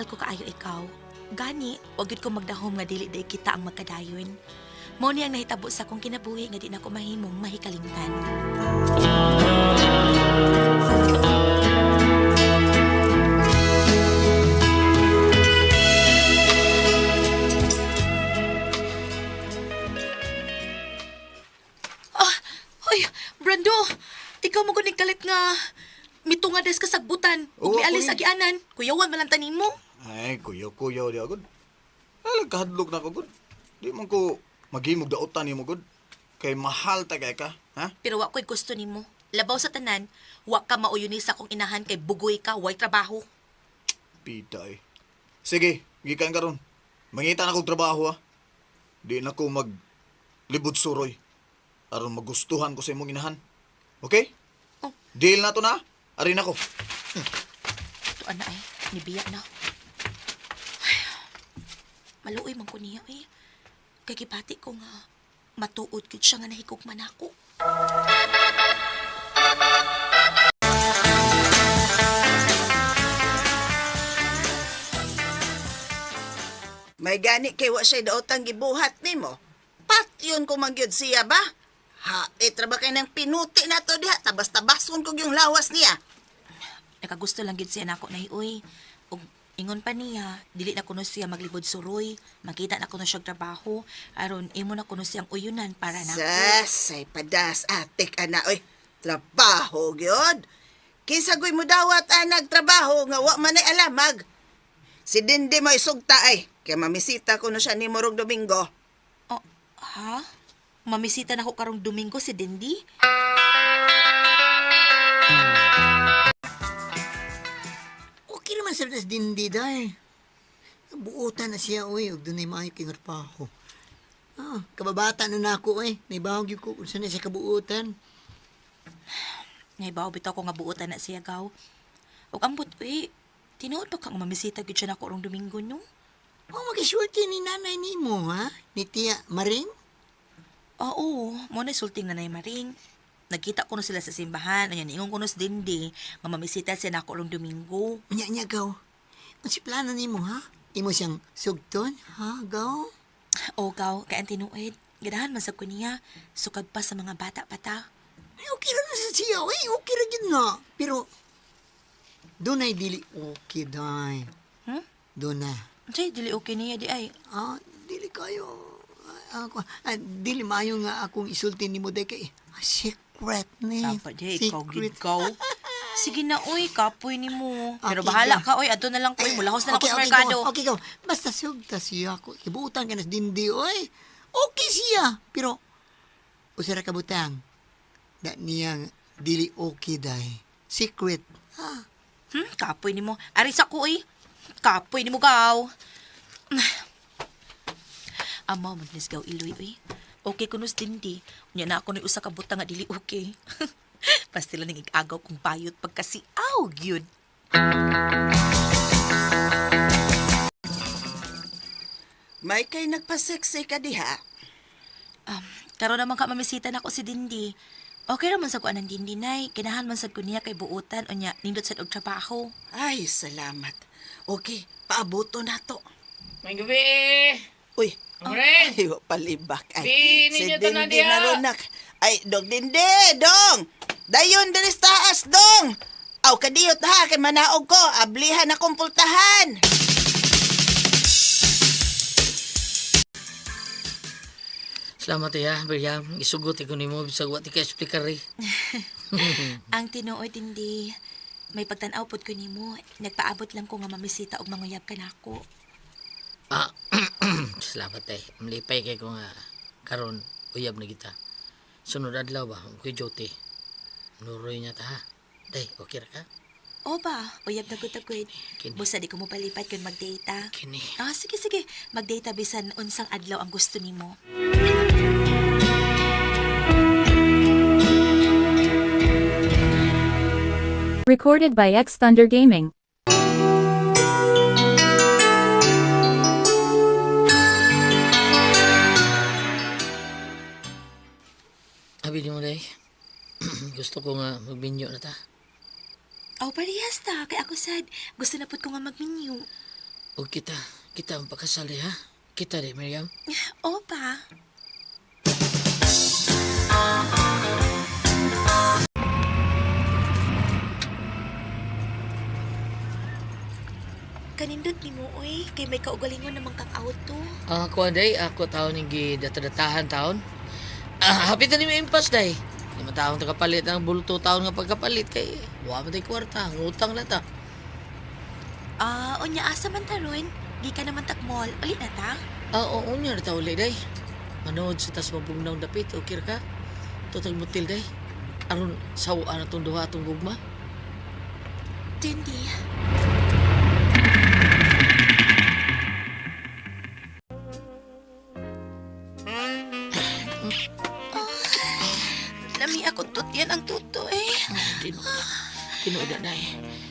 Mahal ko kaayo ikaw. Gani, wag gyud ko magdahom nga dili day kita ang magkadayon. Mao ni ang nahitabo sa akong kinabuhi nga di na ko mahimong mahikalimtan. Ah, hoy, Brando, ikaw mo kunig kalit nga mitunga des kasagbutan. Ug Oo, mialis kuya. agianan, kuyawan man lang tanin mo. Ay, kuyaw-kuyaw di agad. Ay, nagkahadlok na ko, gud. Di man ko maghimog daotan nimo, gud. Kay mahal ta kay ka, ha? Pero wa ko'y gusto nimo. Labaw sa tanan, wa ka mauyuni sa akong inahan kay bugoy ka, way trabaho. Pita eh. Sige, gikan karon. Mangita na kog trabaho, ha. Di na ko mag libod suroy. Aron magustuhan ko sa imong inahan. Okay? Oh. Deal na to na. Ari na ko. Ito ana ay, nibiya na. Ay, maluoy man ko niya eh. Kay gibati ko nga matuod gyud siya nga nahigugma nako. May gani kay wa siya daotang gibuhat nimo. Patyon ko man gyud siya ba? Ha, itra ba kay nang pinuti na to diha, tabas-tabason kog yung lawas niya. Nakagusto lang gyud siya nako na uy. Ug ingon pa niya, dili na kuno siya maglibod suroy, makita na kuno siya og trabaho, aron imo na kuno siyang uyunan para nako. Sas, ay padas atik ana oy. Trabaho gyud. Kinsa goy mo dawat anag trabaho nga wa man ay alamag. Si Dindi mo isugta ay, kay mamisita ko no siya ni Morong Domingo. Oh, ha? Mamisita na ko karong Domingo si Dindi? Okay naman sa tas dindi day. Buutan na siya, uy. Ug dunay maayo kay trabaho. Ah, kababata na nako, uy. Naibawag yun ko kung saan na siya kabuutan. Naibaw bitaw ko nga buotan na siya gaw. Ug ambot uy, tinuod pa kang mamisita gyud siya nako rong Domingo no? Oh, magisulti ni nanay nimo, ha? Ni Tia Maring? Oo, mo na sulting na nay Maring. Nagkita ko no sila sa simbahan, unya niingon ko no sa Dindi nga mamisita siya nako rong Domingo. Unya niya, gaw. Unsi plano nimo, ha? Imo siyang sugton, ha, gaw? O gaw, kay ang tinuod, ganahan man sa ko niya, sukad pa sa mga bata pa ta. Ay, okay ra na sa siya, uy. Okay ra gyud na. Pero, dunay dili okay, day. Hmm? Doon na. Unsay dili okay niya di ay? Ah, dili kayo. Ah, ako, dili maayo nga akong isulti nimo day kay secret ni. Sapa di, ikaw gid gaw. Sige na uy, kapoy nimo. Pero Okay, bahala gaw. ka uy, adto na lang ko uy, mulahos na lang ko Okay, sa okay, merkado. Go. Okay, go. Basta sugta siya ako. Ibutan ka na sa dindi, oy. Okay siya. Pero, usara ka butang. Da niyang dili okay day. Secret. Ah, Kapoy nimo. Ari sa ko uy. Kapoy nimo gaw. Amo man nis gaw iloy uy. Okay kunos dindi. Unya na ako ni usa ka butang nga dili okay. Pastila ning igagaw kong bayot pagkasiaw gyud. May kay nagpaseksi ka diha. Karon naman ka mamisita nako si Dindi. Okay ra man sa kuan ng Dindi nay. Kinahan man sad ko niya kay buotan unya nindot sad og trabaho. Ay, salamat. Okay, paaboto na to. May gabi eh. Uy, Amre! ay, wa palibak. Ay, Di, si ninyo tanan Dindi diha. na ronak. Ay, dog Dindi, dong! Dayon diri sa taas, dong! Aw, kadiyot ha, kay manaog ko. Ablihan akong pultahan. Salamat ya, Briam. Isugot ko nimo bisag wa ti ka explicar eh. Ang tinuod Dindi, may pagtan-aw pod ko nimo. Nagpaabot lang ko nga mamisita og manguyab ka nako. Ah, salamat eh. Malipay kay ko nga karon uyab na kita. Sunod adlaw ba, okay duty. Nuroy niya ta ha. Day, okay ra ka? O ba, uyab na gud gud. Kini. Busa di ko mo palipat kun mag-data. Kini. Ah, sige sige. Mag-data bisan unsang adlaw ang gusto nimo. Recorded by X Thunder Gaming. Abi di mo day. Gusto ko nga magbinyo na ta. Aw, parehas ta. Kay ako sad. Gusto na pud ko nga magminyo. O kita, kita ang pakasal ha? Kita di, Miriam. Opa. Kanindot ni mo, oy. Kay may kaugalingon namang kang auto. Ah, kuan day, ako taon ning gidatadatahan taon. Ah, hapit na ni mo impas day. Lima taon tagapalit ang bulto taon nga pagkapalit kay wa man tay kwarta, ngutang na ta. Ah, unya asa man ta ron? Di ka naman tag mall. Uli na ta? Ah, oo unya ra ta uli day. Manood sa tas mabugnaw dapit, okay ra ka? Tutag mutil day. Aron sawa na tong duha atong gugma. Dindi. Ah, lami ako tutyan ang tuto eh. Tinuod. Tinuod na day.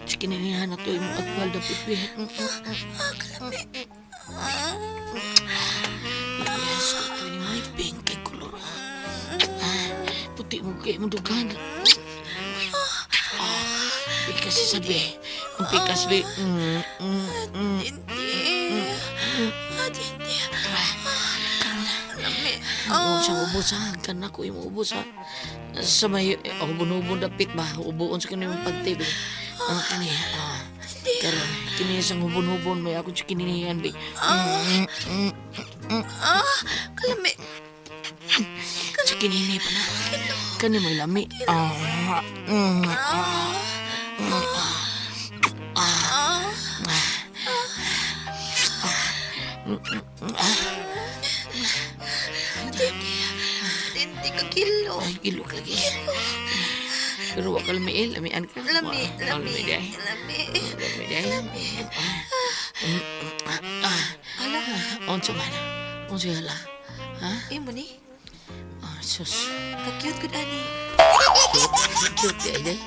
Sikininihan na to imong agwal dapit bi. Ah, kalami. Ah, Yes, tutoy ni may pink kay kolor. Ah, puti mo kay mo dugan. Ah, pikas sa sabi. Ang pikas bi. Dindi. Ah, Dindi. Lami. Oh, sa ubos ha. Kan ako imong ubos ha. Sa may hubon-hubon dapit ba? Ubuon sa kaniyong pagti bi. Ah, kani. Ah. Karon, kini isang hubon-hubon may ako sa kininihan bi. Ah, kalami. Sa kinini pa na. Kani may lami. Ah. Ah. Ah. Dindi. Dindi ka kilo. Ay, ilok lagi. Pero wa ka lamiil, lamian ka. Lami, Wa ka lami, lami day. lami. Lami day. Hala, Unsa man? Unsa hala? Ha? eh mo ni. Ah, sus. Ka-cute gud ani. Cute day day.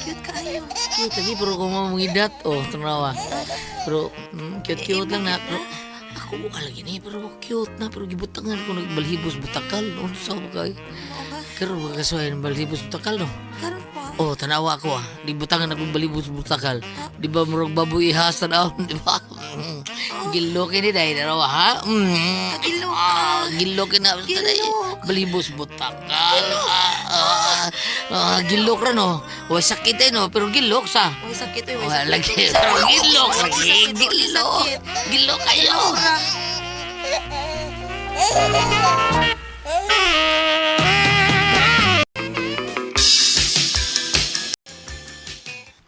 Cute kaayo. Cute lagi pero kung mangidat oh tanawa. Pero cute cute lang na pero ako wa lagi ni pero cute na pero gibutangan ko nagbalhibos butakal unsa ba kay? Oo ba? Karon ba kasuhay ng balhibos butakal no? Karon pa. Oh, tanawa ako ah. Di butangan akong balibos butakal. Di ba murag baboy ihas tanaw, di ba? Gilo kini dahil tanawa ha? Kagilo ka. Ah, gilo kini na. Gilo. Balibos butakal. Ah, ah, ah, gilok ra no. Way sakit eh no, pero gilok sa. Uy, sakit uy, uy, Wala sakit. lagi. Uy, Pero sakit. gilok Uy, lagi. sakit, uy, Gilok. sakit. Gilok kayo. Ra.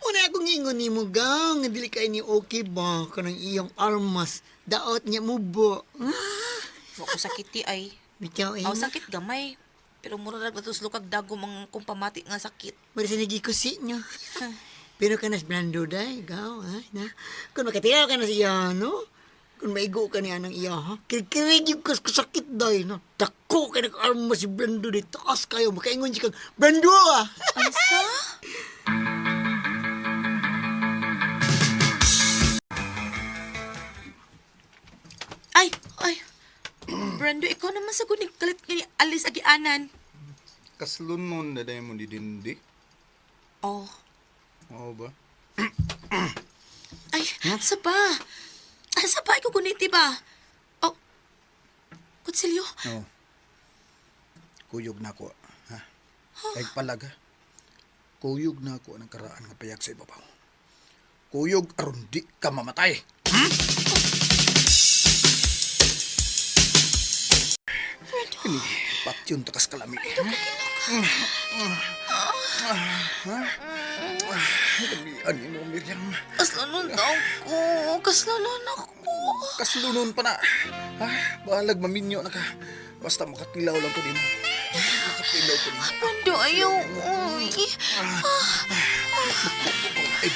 Una akong ingon ni mo gang, dili kay ni okay ba kanang iyang armas daot niya mubo. Ah, Wa ko sakiti ay. bitaw ay. Aw sakit gamay. Pero mura ra gatus lukag dago mga kung pamati nga sakit. Marisa nagikusi niyo. Pero kanas blando day, gaw, ha? Na? Kung makatilaw ka na siya, no? Kung maigo ka niya ng iya, ha? Kikirig yung kas kasakit day, no? Dako ka nag-arma si Blando day. Taas kayo, makaingon siya kang, Blando, ah! Ansa? Ay, ay. Brando, ikaw naman sa gunig kalit ni Alice Agianan. Kaslunon na dahil mo ni Dindi. Oh. Oo ba? Ay, saba. Ah, saba, ikaw guniti ba? Oh. Kutsilyo. Oo. Kuyog na ako. Ha? Ay palaga. Kuyog na ako ng karaan nga payag sa ibabaw. Kuyog aron di ka mamatay. Hmm? Ini patyon takas kalami. Ano mo, Miriam? Kaslanon daw ko. Kaslanon ako. Kaslunon pa na. Ha? Bahalag maminyo na ka. Basta makatilaw lang ko nimo. Makatilaw ko nimo. Brando, ayaw. Uy. Ay,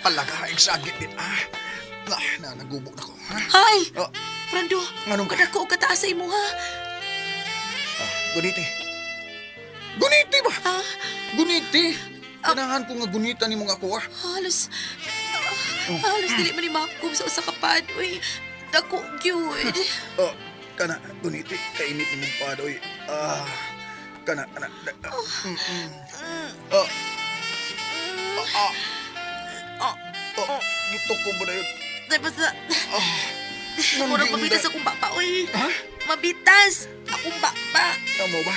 palaga, exagit din. Ah, ah na, nagubok na ko. Ha? Hay! Oh, Brando, Anong ka? kadako og kataas sa imo ha. ah, guniti. Guniti ba? Ah, Guniti! Ganahan ko nga gunita ni mong ako ah. halos halos dili man ni makom sa usa ka pad. Uy, dako gyud. Oh, kana, guniti, kainit ni mong pad, oy. Ah, kana, kana. Da, ah, mm. Oh. Ah, ah. Oh, Oh, gito ko ba na yun? Day, basta... Murag Nanding, mabitas day. akong baba, oy. Ha? Mabitas akong baba. Tama ba?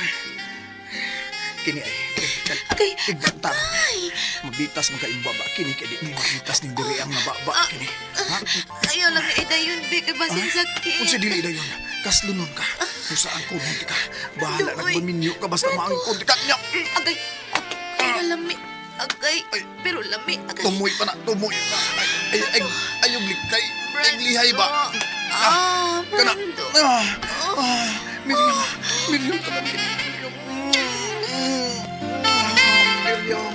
Kini ay. Agay. Igbanta. Ay. Mabitas man ka baba. Kini kay di ni mabitas ning diri ang nababa kini. Ha? Ayaw lang na idayon, be. Kay basin sakit. Unsa dili dayon? Kaslunon ka. Kung saan ko ka. Bahala Brando, oy. nagmaminyo ka basta maangkon ka niya. Agay. Agay, lami. Agay. Ay. Pero lami. Agay. Tumoy pa na, tumoy pa. Ay, ay, ay, ayog likay. Ay, lihay ba? Ah, Kana. Brando. Ah, ah, Miriam, Miriam ka na, Miriam. Ah, Miriam.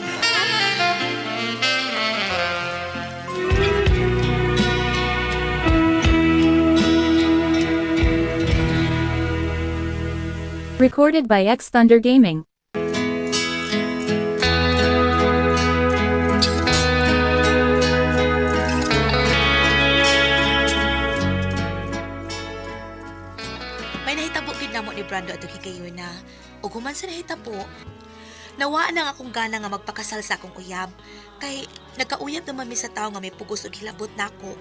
Recorded by X Thunder Gaming. May nahitabo gid namo ni Brando ato kikayo na ug human sa nahitabo, nawaan na nga akong gana nga magpakasal sa akong uyab kay nagkauyab naman mi sa tawo nga may pugos og hilabot nako.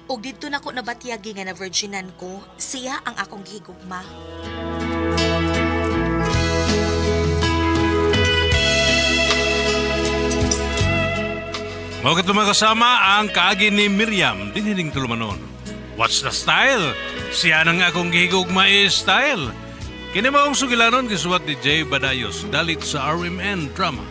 Ug didto nako nabatyagi nga na virginan ko, siya ang akong gihigugma. Mao kato mga kasama ang kaagi ni Miriam dinhining tulumanon. What's the style? Siya nang akong gihigugma is style. Kini maong sugilanon gisuwat ni Jay Badayos dalit sa RMN Drama.